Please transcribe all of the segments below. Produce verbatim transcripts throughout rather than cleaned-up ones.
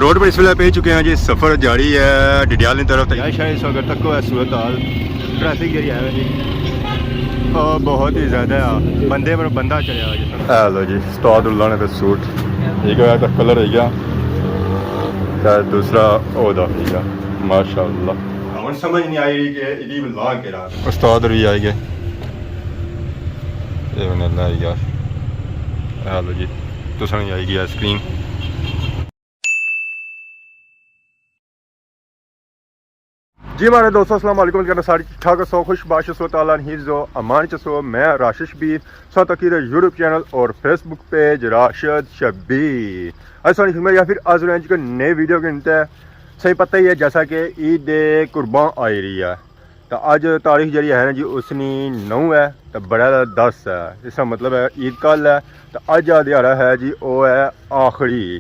روڈ پر اس ویلے پہنچ چکے ہیں جی، سفر جاری ہے ڈڈیال کی طرف۔ یا شاید اس وقت تک ہے صورت حال، ٹریفک جیڑی ہے جی، او بہت ہی زیادہ ہے، بندے پر بندہ چڑھیا ہوا جی۔ اے لو جی، استاد اللہ نے تے سوٹ، ایک ہویا تے کلر ہوئی گیا، تے دوسرا او دا ہوئی گیا، ماشاءاللہ۔ ہن سمجھ نہیں آئی رہی کہ ایدی لا کیڑا۔ استاد بھی آئی گئے، اے ہونے اللہ یار، اے لو جی، تساں نہیں آئی گیا سکرین۔ جی مہاڑے دوستو، السلام علیکم، کہنا سارے ٹھیک ٹھاک ہسو، خوش باش ہسو، تعالیٰ نے حفظ و امان چ ہسو۔ میں راشد شبیر، سو تکی دے یوٹیوب چینل اور فیس بک پیج راشد شبیر۔ اج ساری خدمت یا پھر حاضر ہیں جی کوئی نئے ویڈیو کے اندر۔ صحیح پتہ ہی ہے جیسا کہ عید قربان آئی رہی ہے، تو اج تاریخ جڑی ہے نا جی، اس نی نو ہے، تو بڑا دس ہے، اس کا مطلب ہے عید کل ہے، تو اج دا دیہاڑا ہے جی، او ہے آخری۔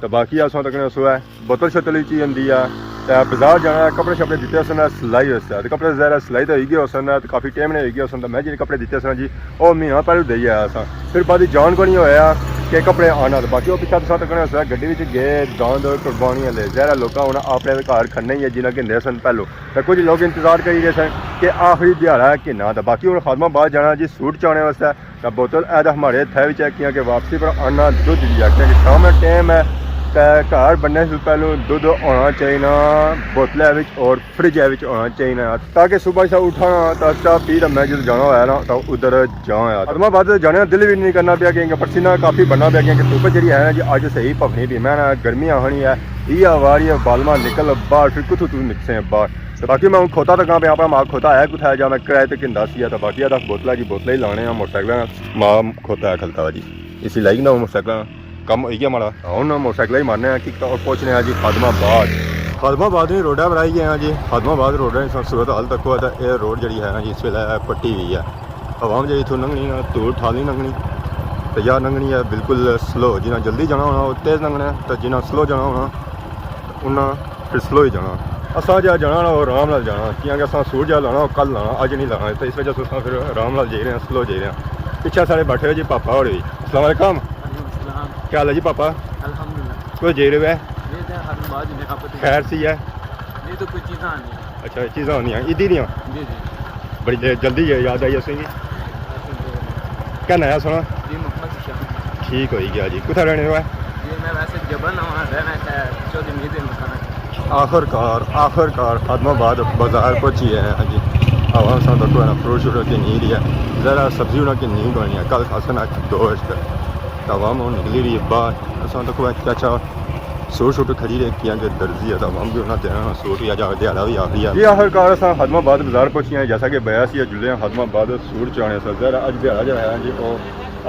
تو باقی اساں تکنے سو ہے، بوتل شوتل وچ ہی ہوندی ہے۔ تے بازار جانا ہے، کپڑے شپڑے دیتے اساں نے سلائی واسطے۔ تے کپڑے ظاہر ہے سلائی تے ہوئی گئے اساں نے، تے کافی ٹائم نے ہوئی گئے اساں، تے میں جڑے کپڑے دیتے اساں جی، او مہینہ پہلے دئی آیا ساں۔ پھر بعد وچ جان کو نہیں ہویا کہ کپڑے آنا۔ تے باقی او پچھا تساں تکنے سو ہے، گڈی وچ گئے داند قربانی والے۔ ظاہر ہے لوکاں ہن اپنے گھر کھڑنے ہی ہے، جنہاں گھندے سن پہلو۔ تے کچھ لوگ انتظار کری رہے سن کہ آخری دیہاڑا ہے کہ نہ۔ تے باقی ہن خادم آباد جانا جی سوٹ چانے واسطے۔ تے بوتل اے تے ہمارے ہتھے وچ ہے، کیاں کہ واپسی پر آنا دودھ دی ہے، کیاں کہ شام نا ٹائم ہے، تے گھر بننے سے پہلوں دودھ ہونا چاہیے نا بوتلے وچ اور فریج وچ ہونا چاہیے نا، تاکہ صبح سے اٹھا نا تے چاہ پی تے میں جدوں جانا ہویا نا تے ادھر جاں یار۔ خادم آباد جانے نا دل بھی نہیں کرنا پیا، کیاں کہ پسینہ کافی بننا پیا، کیاں کہ دھوپ جڑی ہے نا جی اج صحیح پھکنی پئی۔ میں نا گرمی آخنی ہے، یہ آواری ہے، بالما نکل باہر، پھر کتھوں توں نکسیں باہر۔ تے باقی میں ہن کھوتا تکاں پیا، اپنا ماں کھوتا ہے کتھا ہے، جا میں کرائے تے گھندا سی، تے باقی آدھا بوتلاں جی بوتلاں ہی لانے آں، موٹر سائیکلاں ماں کھوتا ہے کھلتا ہوا جی، اسی لائک نہ موٹر سائیکلاں کم ہوئی گیا ماڑا۔ ہن موٹر سائیکل ہی مارنے آں، کک تے اور پہنچنے آں جی خادم آباد۔ خادم آباد نی روڈا پر آئی گئے آں جی، خادم آباد روڈا نی صورت حال تکو تے اے روڈ جڑی ہے نا جی، اس ویلے پٹی ہوئی ہے۔ عوام جڑی اتھوں لنگھنی نا، دور ٹھال نہیں لنگھنی، تے یا لنگھنی ہے بالکل سلو۔ جنہاں جلدی جانا ہونا، او تیز لنگھنا ہے، تے جنہاں سلو جانا ہونا، انہاں پھر سلو ہی جانا۔ اساں جا جانا نا، او آرام نال جانا، کیاں کہ اساں سوٹ جا لانا، او کل لانا، اج نہیں لانا، تے اس وجہ سے اساں پھر آرام نال جائی رہے ہیں، سلو جائی رہے ہیں۔ پچھے ساڑے بیٹھے ہوئے جی پاپا ہوری۔ السلام علیکم۔ وعلیکم السلام۔ کیا حال ہے جی پاپا؟ الحمدللہ۔ کوئی جائی رہے ہو؟ یہ تے ہر بعد جنے آپ خیر سی ہے؟ یہ تو کوئی چیزاں آنی ہیں۔ اچھا، چیزاں آنی ہیں، عیدی دیاں؟ جی، جی۔ بڑی دیر جلدی ہے، یاد آئی اسیں جی۔ کیا ناں ہے سونا؟ جی، محمد ذیشان۔ ٹھیک ہوئی گیا جی۔ کتھا رہنے ہوا ہے؟ جی، میں ویسے جبل نواں رہنا ہے، چودھری میر دے مکان۔ آخر کار، آخر کار خادم آباد بازار پہنچی ہے جی۔ عوام ساں تکو ہے نا فروٹ شروٹ کی نہیں رہی ہے۔ ذرا سبزی ہونا کی نہیں بنی ہے۔ کل خاصا نا دوست۔ تو عوام ہن نکلی رہی ہے باہر۔ اساں تکو ہے چاچا سوٹ شوٹ خریدے کیاں کہ درزی ہے، تو ہم بھی انہاں دینا سوٹ یا جا دیہاڑا بھی آخری ہے۔ یہ آخر کار اساں خادم آباد بازار پہنچی ہیں، جیسا کہ بیا سی جلے ہیں خادم آباد سوٹ چانے سا۔ ذرا اج دیہاڑا جڑا ہے جی، او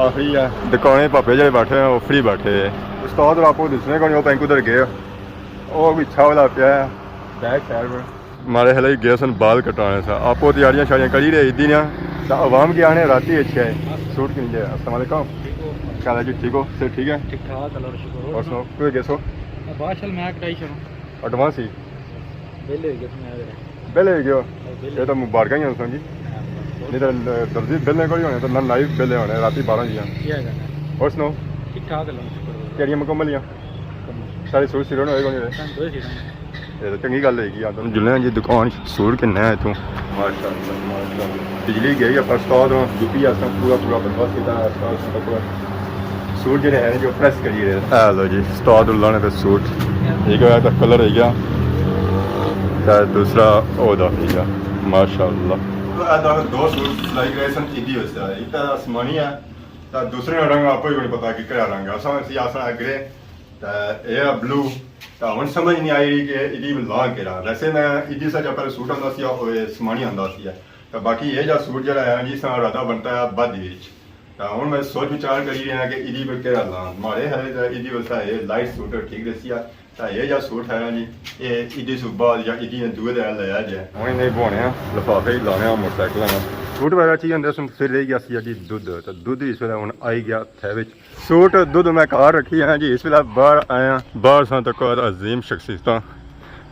آخری ہے۔ دکانے پاپے جڑے بیٹھے ہیں، او فری بیٹھے ہیں۔ استاد اور آپ کو دسنے کو نہیں، او پینک ادھر گئے، او بھی چھاولا پیا ہے بیک سائیڈ پر۔ ماڑے ہلے گئے سن بال کٹانے سا، آپو تیاریاں شاریاں کری رہے عیدی نیاں، تے عوام کے آنے راتی اچھے آئے۔ سوٹ کن گئے۔ السلام علیکم۔ ٹھیک ہو؟ کیا حال ہے جی؟ ٹھیک ہو؟ صحت ٹھیک ہے؟ ٹھیک ٹھاک، اللہ کا شکر۔ اور سناؤ، کتھے گئے سو؟ باشل میں کٹائی چھوڑوں۔ ایڈوانس ہی؟ بل ہوئی گیا تھا میں۔ بل ہوئی گیا؟ بل۔ یہ تو مبارکاں ہی ہوسن جی۔ ہاں۔ نہیں تو درزی بل نہیں کوئی ہونے، تو نہ نائف بل ہونے، راتی بارہ بجے۔ کیا کرنا؟ اور سناؤ؟ ٹھیک ٹھاک، اللہ کا شکر۔ تیاریاں مکمل ہیاں؟ مکمل۔ سارے سوٹ سیرن ہوئے کون رہے؟ ہاں، دو سیرن۔ اے تے چنگی گل ہے کہ آدم جلے ہیں جی دکان شور کنے ہے تو۔ ماشاءاللہ، ماشاءاللہ۔ بجلی گئی ہے، پر استاد ہوں یو پی ایس نے پورا، پورا بندوبست کیتا ہے، استاد سب کو سوٹ جڑے ہیں جو پریس کری رہے۔ اے لو جی، استاد اللہ نے تے سوٹ۔ ایک ہویا تے کلر ہوئی گیا، تے دوسرا او دا ہوئی گیا۔ ماشاءاللہ۔ تو اے دو، دو سوٹ سلائی کرے سن عیدی واسطے۔ ایک تے آسمانی ہے، تے دوسرے نا رنگ آپ ہی نہیں پتا کہ کہڑا رنگ ہے۔ اساں اسی آسنا گرے۔ تے اے آ بلو، تے ہن سمجھ نہیں آئی کہ ایدی لاں کیڑا۔ ویسے میں ایدی سا جا پہلے سوٹ آندا سی، او اے سمانی آندا سی۔ تے باقی اے جا سوٹ جیڑا ہے جی، اساں رادہ بنتا ہے بدھ وچ۔ تے ہن میں سوچ وچار کری رہیا کہ ایدی پہ کیڑا لاں۔ ماڑے خیال وچ ایدی واسطے اے لائٹ سوٹ ٹھیک رہسی۔ تے اے جا سوٹ ہے نا جی، اے ایدی سوں بعد یا ایدی نے دوئے دے لایا جائے۔ ہن انہیں بوانے آں، لفافے ہی لانے آں موٹر سائیکلاں نا۔ سوٹ وغیرہ چاہیے ہوندے سن، پھر رہ گیا سی جی دودھ۔ تے دودھ اس ویلے ہن آئی گیا تھے وچ۔ سوٹ دودھ میں کار رکھی ہے جی، اس ویلے باہر آیا۔ باہر ساں تکو عظیم شخصیتاں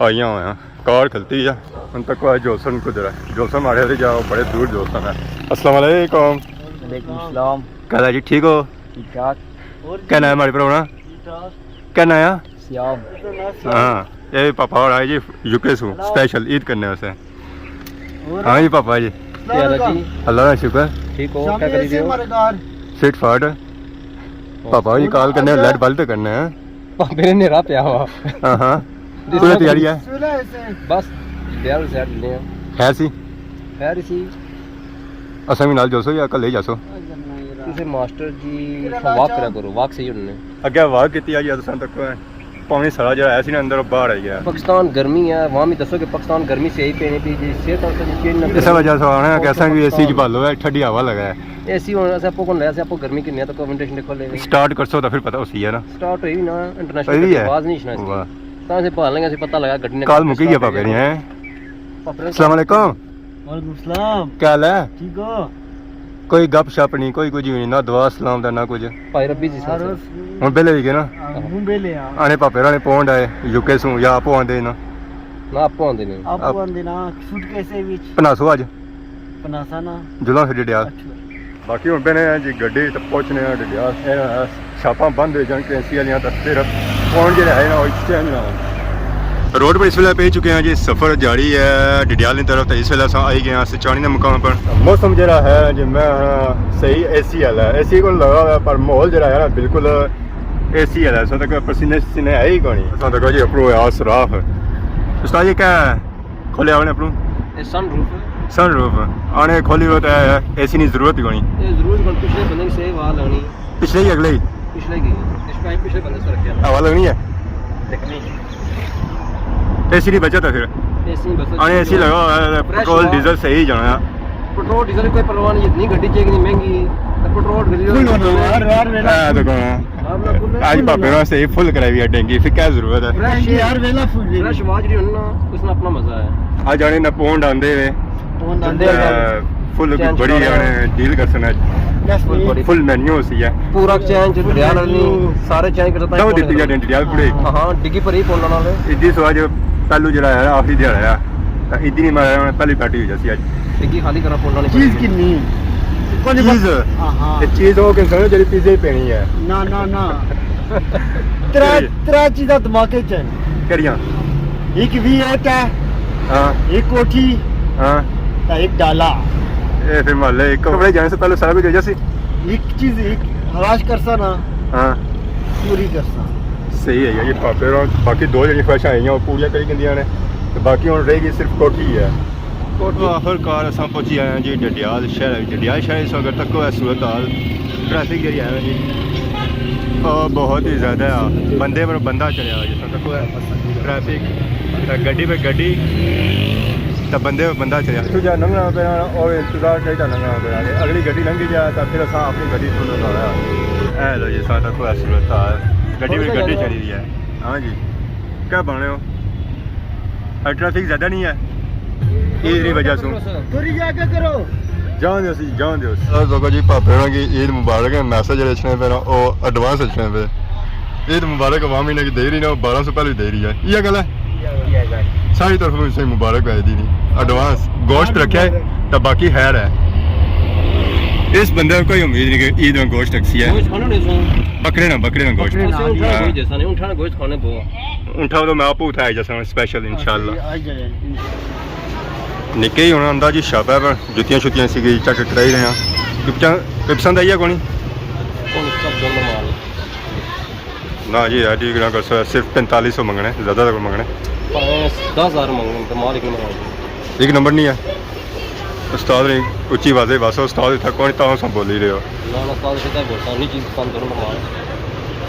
آئیاں ہویاں۔ کار کھلتی ہے۔ ہن تکو جولسن کدھر ہے؟ جولسن ماڑے تے جاؤ، بڑے دور جولسن ہے۔ السلام علیکم۔ وعلیکم السلام۔ کیا حال ہے جی، ٹھیک ہو؟ ٹھیک ٹھاک۔ کیا ناں ہے ماڑے پراؤ نا؟ ٹھیک ٹھاک۔ کیا ناں ہے؟ سیاب۔ ہاں، یہ پاپا اور آئے جی یو کے سوں اسپیشل عید کرنے واسطے۔ ہاں جی پاپا جی۔ کیا حال ہے جی؟ اللہ کا شکر۔ ٹھیک ہو؟ کیا کری رہے ہو؟ سیٹ فاٹ۔ پاپا جی کال کرنے، لائٹ بند کرنے ہیں۔ پاپے نے نیرا پیا ہوا۔ ہاں ہاں۔ پوری تیاری ہے۔ بس، تیار ہو سیٹ لے ہیں۔ خیر سی؟ خیر سی۔ اساں بھی نال جاسو یا کلے ہی جاسو؟ تسے ماسٹر جی واک کرا کرو، واک صحیح ہونے۔ اگے واک کیتی آ جی، تساں تک پاویں سارا جڑا ایسی نا اندر باہر آئی گیا۔ پاکستان گرمی ہے، وہاں بھی دسو کہ پاکستان گرمی سے ہی پینے پی جی، صحت اور سب چینج نہ اس وجہ سے آنا ہے کہ اساں بھی اے سی چ بھالو ہے، ٹھڈی ہوا لگا ہے۔ اے سی ہن اساں پکو لے، اساں پکو گرمی کتنی ہے تو ونڈیشن دیکھو لے۔ سٹارٹ کرسو تو پھر پتہ ہوسی ہے نا۔ سٹارٹ ہوئی نا، انٹرنیشنل آواز نہیں سنائی۔ واہ۔ تاں سے بھال لیں گے، اسے پتہ لگا گڈی نے کال مکی گیا پاپے نے ہیں۔ السلام علیکم۔ وعلیکم السلام۔ کیا حال ہے؟ ٹھیک ہو؟ کوئی گپ شپ نہیں، کوئی کچھ بھی نہیں، نہ دعا سلام دا، نہ کچھ۔ بھائی ربی جی ساتھ۔ ہن بیلے ہی گئے نا؟ ہاں، ہوں بیلے ہاں۔ آنے پاپے رانے پونڈ آئے، یو کے سوں، یا آپو آندے نا؟ نہ، آپو آندے نے۔ آپو آندے نا، سوٹ کیسے وچ؟ پناسو اج۔ پناسا نا۔ جلاں پھر ڈڈیال۔ اچھا۔ باقی ہن پہنے ہیں جی گڈی تے پہنچنے ہیں ڈڈیال۔ اے شاپاں بند ہوئی جان کرنسی والیاں، تے پھر فون جڑے ہے نا، وہ ایکسچینج نہ ہون۔ روڈ پر اس ویلے پہنچ چکے ہیں جی، سفر جاری ہے ڈڈیال کی طرف۔ تے اس ویلے اساں آئی گئے ہیں سچانی دے مقام پر۔ موسم جڑا ہے جی، میں آنا صحیح اے سی والا ہے، اے سی کو لگا ہوا ہے، پر ماحول جڑا ہے نا، بالکل اے سی والا ہے۔ سو تک پسینے سینے ہے ہی کونی۔ اساں تک جی اپرو آ سراف۔ استاد، یہ کیا ہے؟ کھولیا ہونے اپنوں؟ اے سن روف ہے۔ سن روف۔ آنے کھولی ہوتا ہے، اے سی نی ضرورت ہی کونی۔ اے ضرورت کونی، پچھلے بندے نی صحیح ہوا لگنی۔ پچھلے ہی اگلے ہی؟ پچھلے ہی۔ اس ٹائم پچھلے بندے سر کیا؟ ہوا لگنی ہے؟ لگنی۔ اے سی نی بچت ہے پھر؟ اے سی نی بچت۔ آنے اے سی لگا ہوا ہے، فریش پٹرول ہوا۔ ڈیزل صحیح جانا ہے۔ پٹرول ڈیزل کوئی پرواہ نہیں، اتنی گڈی چاہیے کہ مہنگی، تے پٹرول ڈیزل فل ہونا، ہر، ہر ویلے۔ اے تو کہنا۔ اج پاپے واسطے فل کرائی ہوئی ہے ٹینکی، پھر کیا ضرورت ہے؟ فریش، ہر ویلا فل۔ فریش آواز جڑی ہونی نا، اس نا اپنا مزہ ہے۔ اج آنے نا پونڈ آندے وے۔ پونڈ آندے وے۔ فل بڑی آنے ڈیل کر سنا۔ فل بڑی۔ فل مینیو ہوسی ہے۔ پورا چینج، ڈیال والی، سارے چینج کرتا ہے۔ دو دتی جانے ڈیال پورے۔ ہاں، ہاں، ڈگی پر ہی پونڈ آنا وے۔ ادی سو اج پہلو جڑا ہے، آخری دیہاڑا ہے۔ تے ادی نی مارا، پہلی پارٹی ہو جاسی اج۔ ڈگی خالی کرا پونڈ آنی چیز پڑی۔ کنی؟ چیز؟ ہاں، ہاں۔ اے چیز ہو کہ سمجھو جڑی پیزے ہی پینی ہے۔ نہ، نہ، نہ۔ ترے، ترے چیزاں دماغ وچ ہیں۔ کیڑیاں؟ ایک وی ایٹ ہے، ہاں۔ ایک کوٹھی، ہاں۔ تے ایک ڈالا۔ اے پھر محلے ایک کپڑے جانے سے پہلے سارا کچھ ہو جاسی۔ ایک چیز، ایک خواہش کرسا نا، ہاں۔ پوری کرسا۔ صحیح ہے یار، یہ پاپے اور باقی دو جڑی خواہشاں ہیں، وہ پوریاں کری گندیاں نے۔ تے باقی ہن رہ گئی صرف کوٹھی ہے۔ کوٹھی۔ آخر کار اساں پہنچی آئے ہیں جی ڈڈیال شہر۔ ڈڈیال شہر اس وقت تک ہے صورت حال، ٹریفک جڑی ہے نا جی، او بہت ہی زیادہ ہے۔ بندے پر بندہ چڑھیا ہوا جس وقت تک ہے۔ ٹریفک، تے گڈی پہ گڈی، تے بندے پہ بندہ چڑھیا۔ اتھوں جا لنگھنا پیا، او انتظار کریدا لنگھنا پیا۔ اگلی گڈی لنگھی جائے، تے پھر اساں اپنی گڈی اتھوں لنگھانا۔ اے لو جی، ساں تک ہے صورت حال۔ گڈی پہ گڈی چڑھی ہوئی ہے۔ ہاں جی، کیا بنے ہو؟ اور ٹریفک زیادہ نہیں ہے عید نی وجہ سوں۔ توری جا کے کرو۔ جان دیو سی، جان دیو سی۔ اے دیکھو جی، پاپے ہوراں کی عید مبارک ہے، میسج جڑے اچھنے پے نا، او ایڈوانس اچھنے پے۔ عید مبارک عوام انہاں کی دے رہی نا، او بارہ سو پہلے دے رہی ہے۔ یہ گل ہے؟ ساری طرف سے مبارک ہے عید نی۔ ایڈوانس گوشت رکھیا ہے، تے باقی خیر ہے۔ اس بندے کو کوئی امید نہیں کہ عید میں گوشت رکھسی ہے۔ گوشت کھانا نہیں سو۔ بکرے نا، بکرے نا گوشت۔ بکرے نا، ہاں۔ گوشت جیسا نہیں، اونٹھا نا گوشت کھانے بہت۔ اونٹھا تو میں آپ اتھا آئی جاساں اسپیشل انشاءاللہ۔ آ جائے۔ نکے ہی ہونا آندا جی شاپ ہے، پر جتیاں شتیاں سی گئی چیک کرائی رہے ہیں۔ پپساں، پپساں دا ہی ہے کونی؟ کون سب دونوں مال۔ نہ جی، ایڈی گراں کر سکتا، صرف پینتالیس سو منگنے، زیادہ تک منگنے۔ پانچ، دس ہزار منگنے، تو مال ایک نمبر آ جائے۔ ایک نمبر نہیں ہے۔ استاد نے اچھی آواز ہے، بس استاد اتھا کون تاں سا بولی رہے ہو۔ نہ، نہ، استاد سیدھا بولتا، نہیں چیز پسند کرو نماز۔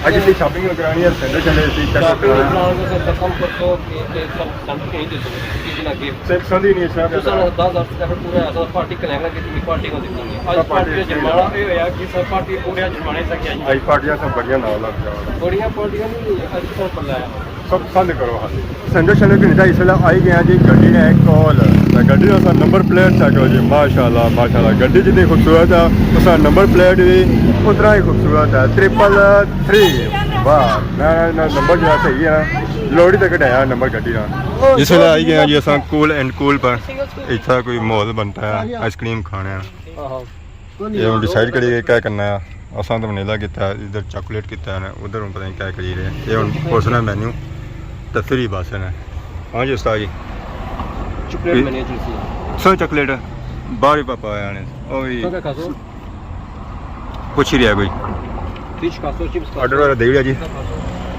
اج اتنی شاپنگ کرانی ہے، سینڈل شینڈل سی چیک شاپنگ کرانا۔ کراؤ گے سر، قسم پرسوں کہ، کہ سب سینڈل کہیں دے سو، کسی نہ گفٹ۔ صرف پسند ہی نہیں ہے، صرف تساں نے دس ہزار سے پورا ایسا پارٹی کلیکٹ کی، پارٹی کو دیتی نہیں۔ اج پارٹی پارٹی کا جرمانہ یہ ہویا کہ سر پارٹی پورے جرمانے سے کیا؟ اج پارٹیاں سب بڑیاں نال لگ جاؤ۔ بڑیاں پارٹیاں نہیں، اج سب بلا ہے۔ سب پسند کرو ہاں۔ سنگت شنگت کی ندا اس ویلے آئی گیا جی گڈی نے کول۔ تے گڈی دا سا نمبر پلیٹ چیک کرو جی، ماشاءاللہ، ماشاءاللہ۔ گڈی جتنی خوبصورت ہے، اس دا نمبر پلیٹ بھی اتنا ہی خوبصورت ہے، ٹرپل تھری۔ واہ، میں، میں نمبر جو ہے صحیح ہے، لوڑی تے کڈایا نمبر گڈی دا۔ اس ویلے آئی گیا جی اساں کول اینڈ کول پر، اتھا کوئی ماحول بنتا ہے، آئس کریم کھانے ہیں۔ یہ ہن ڈیسائیڈ کریے کہ کیا کرنا ہے۔ اساں تو ونیلا کیتا ہے، ادھر چاکلیٹ کیتا ہے نا، ادھر ہن پتہ نہیں کیا کری رہے۔ یہ ہن پوچھنا مینیو تے پھر ہی بس ہے نا۔ ہاں جی استاد جی۔ چاکلیٹ مینیو چلسی۔ سو چاکلیٹ باہر ہی پاپا آیا نے۔ او بھی سو کا کھاسو؟ پوچھ ہی رہیا کوئی۔ فش کھاسو، چپس کھاسو۔ آرڈر وغیرہ دے رہیا جی۔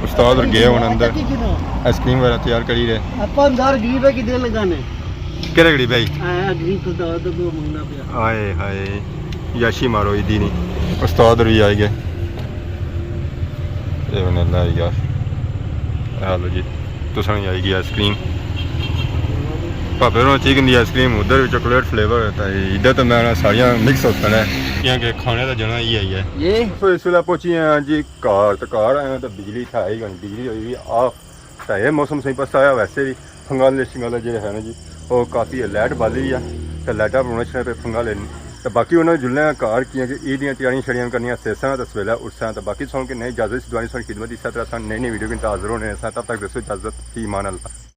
استاد اور گئے ہن اندر۔ آئس کریم وغیرہ تیار کری رہے۔ اپاں ہزار غریب ہے کہ دل لگانے۔ کہڑے غریب ہے جی؟ آیا غریب تو دعوت تو منگنا پیا۔ ہائے ہائے، یاشی مارو ایدی نہیں۔ استاد اور بھی آئے گئے۔ اے ون اللہ یار۔ اے لو جی، تساں نی آئی گئی آئس کریم۔ پاپے ہوراں چکن دی آئس کریم، ادھر وی چاکلیٹ فلیور ہے، تے ادھر تے میں ساریاں مکس ہوتا ہے، کیونکہ کھانے دا جنا ہی آئی ہے۔ یہ سو اس ویلے پہنچی ہیں جی گھر، تے گھر آئے ہیں تے بجلی اتھے آئی گئی، بجلی ہوئی ہوئی آف۔ تے اے موسم سہی پسند آیا، ویسے وی فنگال شنگال جڑے ہے نا جی، او کافی ہے، لائٹ بالی ہے، تے لائٹاں بنانا چھڑے پہ فنگال ہے۔ تے باقی انہاں جلنے گھر کیاں کہ عید دیاں تیاریاں شیاریاں کرنیاں، سیساں تے سویلے اٹھساں۔ تے باقی سن کے نئے اجازت، دعائیں سن خدمت، اس طرح سن نئی نئی ویڈیو کے حاضر ہونے ہیں۔ تب تک دوستو اجازت، فی امان اللہ۔